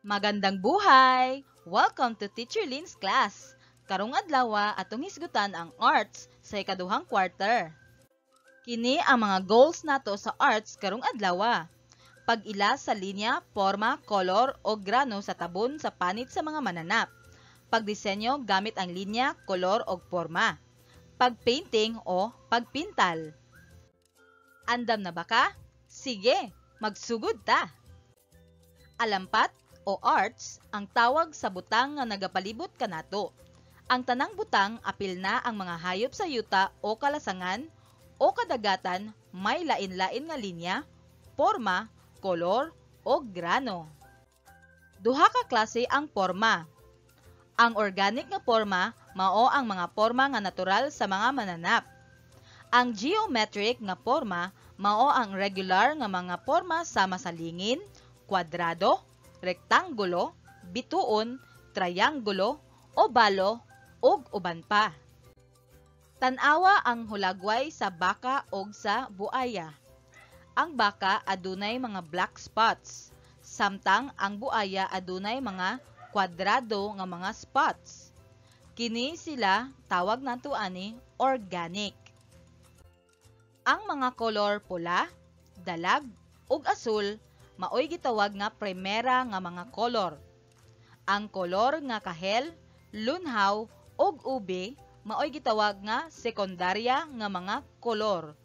Magandang buhay! Welcome to Teacher Lynn's class. Karong adlaw atong hisgutan ang arts sa ikaduhang quarter. Kini ang mga goals nato sa arts karong adlaw. Pag-ila sa linya, porma, kolor o grano sa tabon sa panit sa mga mananap. Pagdisenyo gamit ang linya, kolor o porma. Pagpainting o pagpintal. Andam na ba ka? Sige, magsugod ta! Alampat o arts ang tawag sa butang nga nagapalibot kanato. Ang tanang butang apil na ang mga hayop sa yuta o kalasangan o kadagatan may lain-lain nga linya, porma, kolor o grano. Duha ka klase ang porma. Ang organic nga porma mao ang mga porma nga natural sa mga mananap. Ang geometric nga porma mao ang regular nga mga porma sama sa lingin, kwadrado, rektanggulo, bituon, trianggulo, obalo, ug uban pa. Tan-awa ang hulagway sa baka og sa buaya. Ang baka adunay mga black spots, samtang ang buaya adunay mga kwadrado nga mga spots. Kini sila tawag nato ani organic. Ang mga kolor pula, dalag ug asul maoy gitawag nga primera nga mga kolor. Ang kolor nga kahel, lunhaw ug ube maoy gitawag nga sekundarya nga mga kolor.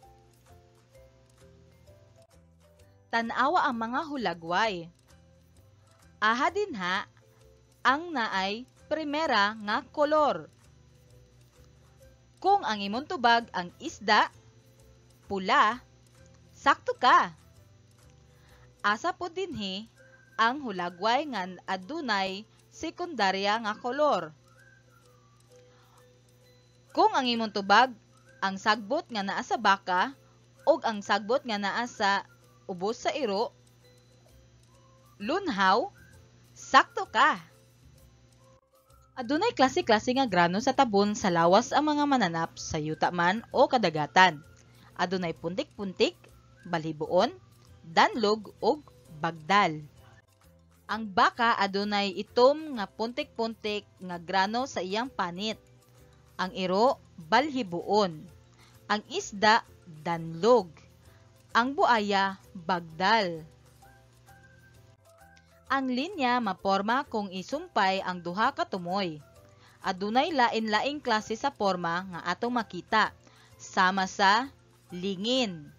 Tan-awa ang mga hulagway. Aha dinha ang naay primera nga kolor. Kung ang imong tubag ang isda, pula, sakto ka. Asa po dinhi ang hulagway nga adunay sekundarya nga kolor. Kung ang imong tubag ang sagbot nga naa sa baka ug ang sagbot nga naa sa ubos sa iro, lunhaw, sakto ka. Adunay klase-klase nga grano sa tabon sa lawas ang mga mananap sa yuta man o kadagatan. Adunay puntik-puntik, balhiboon, danlog ug bagdal. Ang baka adunay itom nga puntik-puntik nga grano sa iyang panit. Ang iro balhiboon. Ang isda danlog. Ang buaya bagdal. Ang linya maporma kung isumpay ang duha ka tumoy. Adunay lain-laing klase sa porma nga atong makita, sama sa lingin,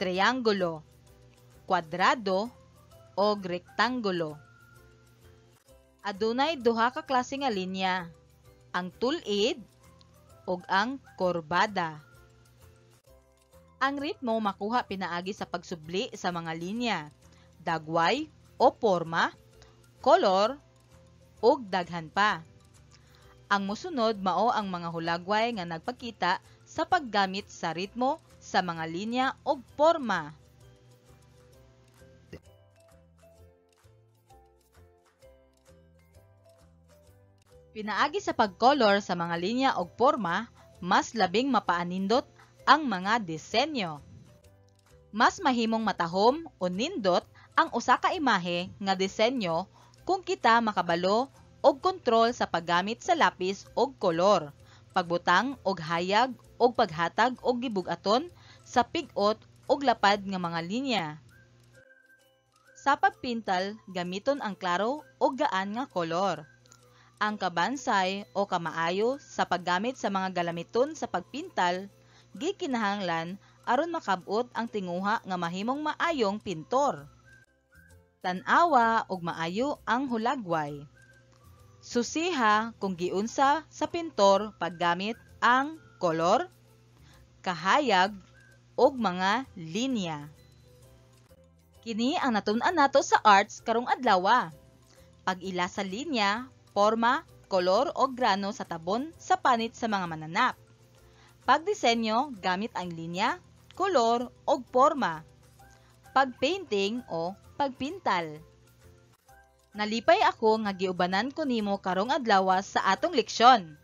trianggulo, kwadrado o rektanggulo. Adunay duha ka klase nga linya, ang tul-id ug ang kurbada. Ang ritmo makuha pinaagi sa pagsubli sa mga linya, dagway o porma, kolor ug daghan pa. Ang mosunod mao ang mga hulagway nga nagpakita sa paggamit sa ritmo sa mga linya ug porma. Pinaagi sa pagkolor sa mga linya ug porma, mas labing mapaanindot ang mga disenyo. Mas mahimong matahom o nindot ang usa ka imahe nga disenyo kung kita makabalo og kontrol sa paggamit sa lapis og kolor, pagbutang og hayag og paghatag og gibug-aton sa pig-ot og lapad nga mga linya. Sa pagpintal, gamiton ang klaro o gaan nga kolor. Ang kabansay o kamaayo sa paggamit sa mga galamiton sa pagpintal gikinahanglan aron makab-ot ang tinguha nga mahimong maayong pintor. Tan-awa og maayo ang hulagway. Susiha kung giunsa sa pintor paggamit ang kolor, kahayag ug mga linya. Kini ang natun-an nato sa arts karong adlaw. Pag-ila sa linya, porma, kolor o grano sa tabon sa panit sa mga mananap. Pagdisenyo gamit ang linya, kolor o porma. Pagpainting o pagpintal. Nalipay ako nga giubanan ko nimo karong adlaw sa atong leksyon.